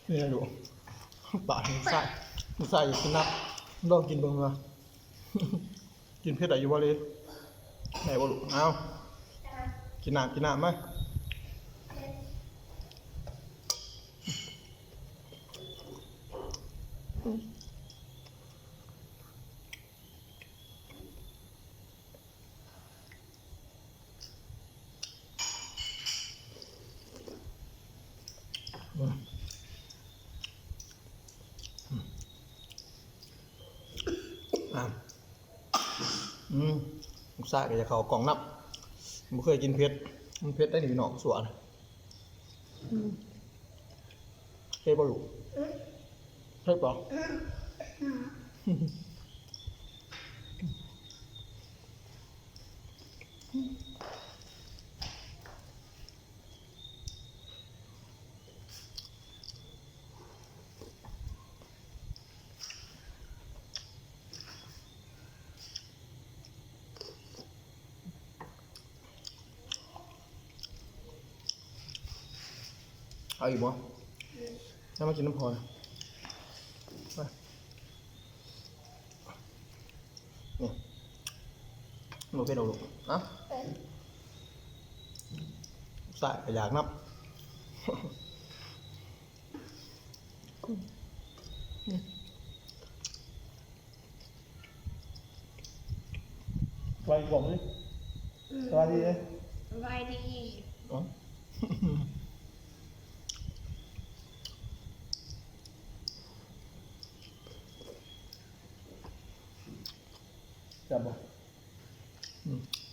ນີ້ລູກ ປາກລູກຊາຍ ລູກຊາຍຢາກກິນນ້ຳ ລອງກິນເບິ່ງວ່າ ກິນເຜັດໄດ້ຢູ່ບໍ່ເລີຍ ໄດ້ບໍ່ລູກ? ເອົາ ກິນນ້ຳ ກິນນ້ຳມາ. ອືມ ອືມ ອືມ ລູກຊາຍກໍຢາກເຂົ້າກ້ອງນຳ ບໍ່ເຄີຍກິນເຜັດ ມັນເຜັດໄດ໋ນີ້ ພີ່ນ້ອງ ຊົ່ວນະ. ອືມ ເຜັດບໍ່ລູກ? ເຜັດບໍ່? ເອົາອີກບໍ່? ເອົາມາກິນນຳພໍ່ນະ ມາ ນີ້ ບໍ່ເຜັດດອກລູກ ເອົາ ສາຍກໍຢາກນຳ. ໄວ້ກ່ອນເລີຍ ສະບາຍດີເດີ ສະບາຍດີ ອໍ ແຊບບໍ່? ອືມ.